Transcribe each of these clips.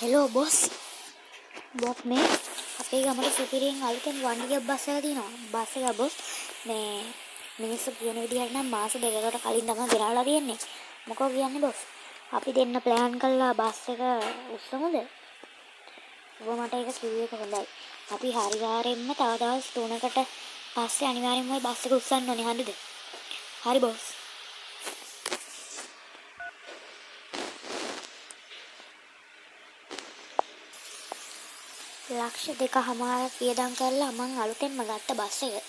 Hello boss. Boss මේ අපේ ගමට සුපිරියෙන් අලුතෙන් වන්ඩියක් බස් එක තියෙනවා. බස් එක බොස් මේ මිනිස්සු කියන විදිහට නම් මාස දෙකකට කලින් තමයි ගෙනල්ලා තියෙන්නේ. මොකෝ කියන්නේ බොස්? අපි දෙන්න ප්ලෑන් කළා බස් එක උස්සමුද? ඔබ මට ඒක කිව්ව එක හොඳයි. අපි හරිවාරෙන්ම තව දවස් 3කට පස්සේ අනිවාර්යෙන්ම ඔය බස් එක උස්සන්න ඕනේ හරිද? හරි බොස්. ලක්ෂ 2.5ක් වියදම් කරලා මං අලුතෙන්ම ගත්ත බස් එක.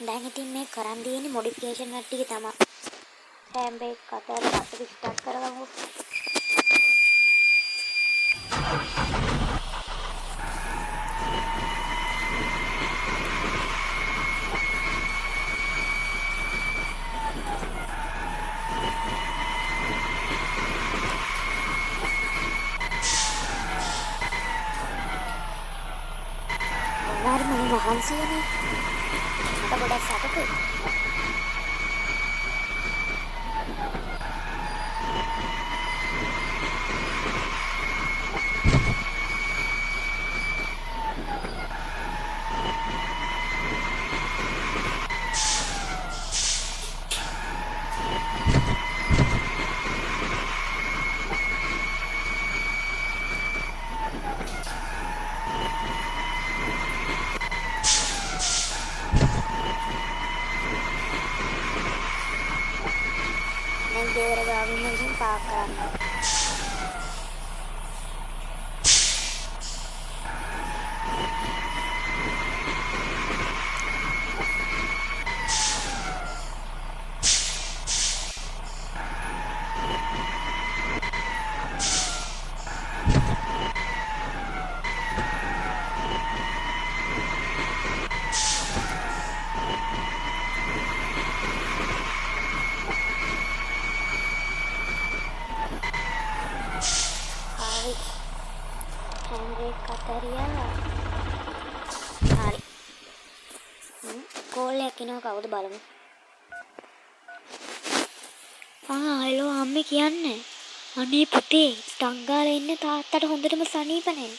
දැන් ඉතින් මේ කරන් තියෙන්නේ මොඩිෆිකේෂන් වැඩ ටික තමයි. හෑන්ඩ් බ්‍රේක් අතහැරලා බස් එක ස්ටාර්ට් කරගමු. මොනාරි මම මහන්සියනේ. මට ගොඩක් සතුටුයි. දැන් ගෙදර ගාවින්ම ගිහින් පාක් කරන්න. හරි. හෑන්ඩ් බ්‍රේක් අතහැරියා. හරි. කෝල් එකක් එනවා කවුද බලමු. ආ හෙලෝ අම්මේ කියන්න. අනේ පුතේ ටක් ගාලා ඉන්න තාත්තට හොඳටම සනීප නෑ.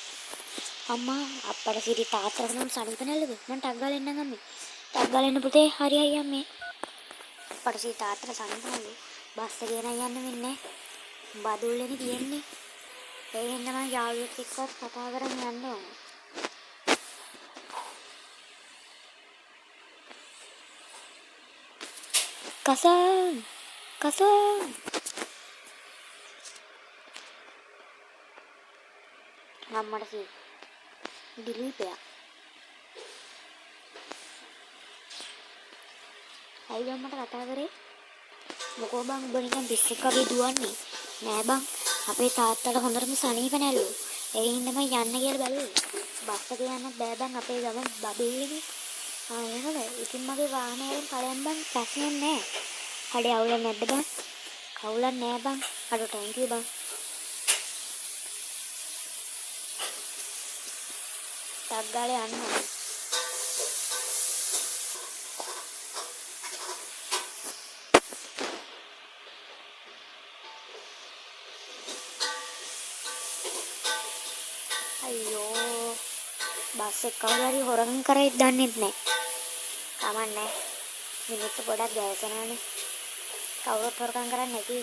අම්මා අප්පට සිරි තාත්තට නම් සනීප නැල්ලුද? මං ටක් ගාලා එන්නම් අම්මේ. ටක් ගාලා එන්න පුතේ. හරි හරි අම්මේ. අප්පට සිරි තාත්තට සනීප නැල්ලු. බස් එකේ නම් යන්න වෙන්නේ නෑ. බදුල්ලේනේ තියෙන්නේ. ඒ හින්දා මං යාළුවෙක් එක්කවත් කතා කරන් යන්න ඕනේ. කසන් කසන් අම්මට සී දිලීපයක්. ඇයි අම්මට කතා කරේ? මොකෝ බං උඹ නිකන් පිස්සෙක් වගේ දුවන්නේ. නෑ බං අපේ තාත්තට හොඳටම සනීප නැල්ලු. ඒ හින්දා මං යන්න කියලා බැලුවේ. බස් එකේ යන්නත් බෑ බං අපේ ගම බබිල්ලනේ. ආ එහෙමද? ඉතින් මගේ වාහනේ වලින් ඵලයන් බං ප්‍රශ්නයක් නෑ. අඩේ අවුලක් නැද්ද බං? අවුලක් නෑ බං. අඩෝ thank you බං. ටක් ගාලා යන්න ඕනේ. අයියෝ බස් එක කවුරු හරි හොරගම් කරයිද දන්නෙත් නෑ. කමක් නෑ. මිනිස්සු ගොඩක් ගැවසෙනවනේ. කවුරුත් හොරකම් කරන්නේ නැති.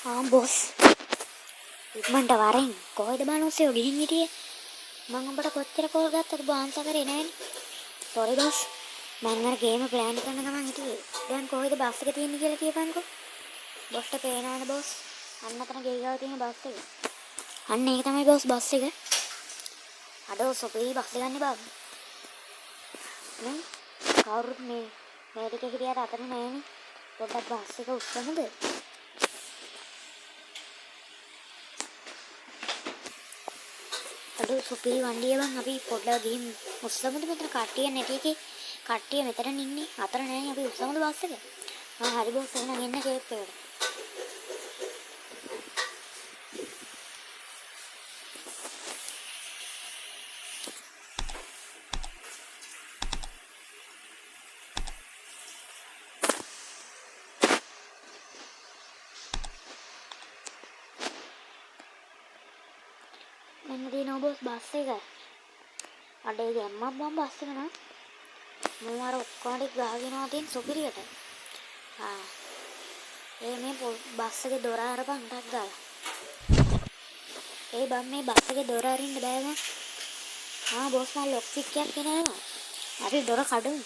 ආ බොස්. ඉක්මනට වරෙන්. කොහෙද බං ඔස්සේව ගිහින් හිටියේ? මං උඹට කොච්චර කෝල් ගත්තද උඹ ආන්සර් කරේ නෑනේ. Sorry boss. මං අර ගේම ප්ලෑන් කරන ගමන් හිටියේ. දැන් කොහෙද බස් එක තියෙන්නේ කියලා කියපන්කෝ. බොස්ට පේනවනේ බොස්. අන්න අතන ගේ ගාව තියෙන බස් එක. අන්න ඒක තමයි බොස් බස් එක. අඩෝ සුපිරි බස් එක ගන්න බං. නේ කවුරුත් මේ මේ ටික හිටියට අතන නෑනේ. පොඩ්ඩක් බස් එක උස්සමුද? අඩෝ සුපිරි වණ්ඩිය බං අපි පොඩ්ඩක් ගිහින් උස්සමුද මෙතන කට්ටිය නැති එකේ කට්ටිය මෙතන ඉන්නේ. අතන නෑනේ අපි උස්සමුද බස් එක? ආ හරි බොස් එහෙනම් එන්න ෂේප් එකට. ඔන්න තියෙනවා බොස් බස් එක. අඩේ ගැම්මක් බං බස් එක නම්. මම අර ඔක්කොම ටික ගහගෙනවා තියෙන සුපිරියට. ආ ඒ මේ බස් එකේ දොර අරපන් ටක් ගාලා. ඒ බං මේ බස් එකේ දොර අරින්න බෑ බං. ආ බොස් මම ලොක් පික් එකක් ගෙනාවා. හරි දොර කඩමු.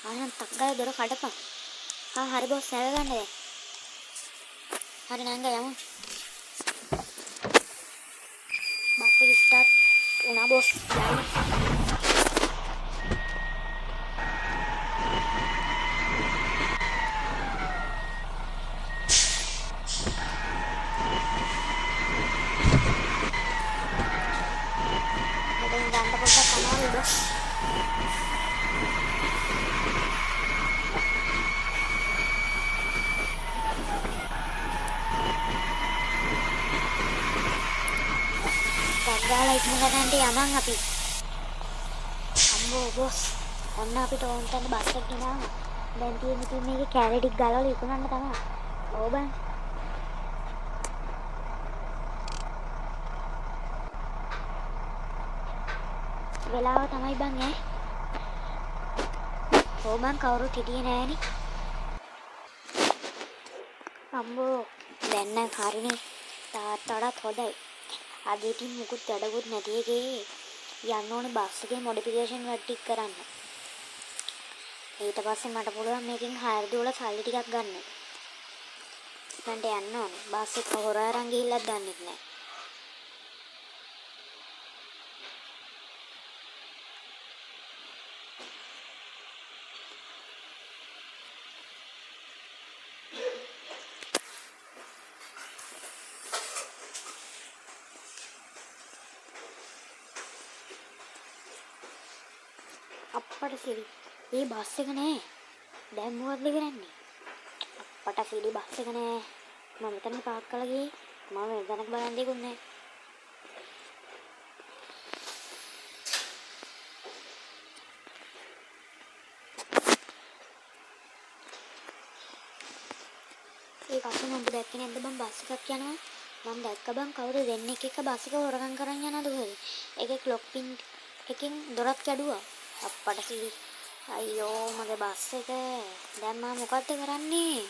ආ එහෙනම් ටක් ගාලා දොර කඩපන්. ආ හරි බොස් නැග ගන්න දැන්. හරි නංගා යමු. බස් එක ස්ටාර්ට් වුණා බොස්. යන්න. මෙතෙන් ගන්න පොඩ්ඩක් අමාරුයි බොස්. ටක් ගාලා ඉක්ම ගන්නට යමන් අපි. අම්බෝ බොස් ඔන්න අපිට ඕන තැන බස් එක ගෙනාවා. දැන් තියෙන්නේ ඉතින් මේකේ කැරේ ටික ගලවලා විකුණන්න තමයි. ඔව් බං. වෙලාව තමයි බං ඈ. ඔව් බං කවුරුත් හිටියේ නෑනේ. අම්බෝ දැන් නම් හරිනේ. තාත්තටත් හොඳයි. අද ඉතින් මුකුත් වැඩකුත් නැති එකේ යන්න ඕනේ බස් එකේ මොඩිෆිකේෂන් වැඩ ටික කරන්න. ඊට පස්සේ මට පුළුවන් මේකෙන් හයර් දුවලා සල්ලි ටිකක් ගන්න. මන්ට යන්න ඕනේ. බස් එක හොර අරන් ගිහිල්ලත් දන්නෙත් නෑ. අප්පට සිරි. ඒ බස් එක නෑ. දැන් මොකද්ද කරන්නේ? අප්පට සිරි බස් එක නෑ. මම මෙතන පාක් කරලා ගියේ. මම වෙන තැනක බලන් දෙකුත් නෑ. ඒ කසුන උඹ දැක්කේ නැද්ද බං බස් එකක් යනවා? මං දැක්ක බං කවුද දෙන්නෙක් එක්ක බස් එක හොරකම් කරන් යනවද කොහෙද? ඒකේ ක්ලොක් පින් එකෙන් දොරත් කැඩුවා. අප්පට සිරි. අයියෝ මගේ බස් එක. දැන් මම මොකද්ද කරන්නේ?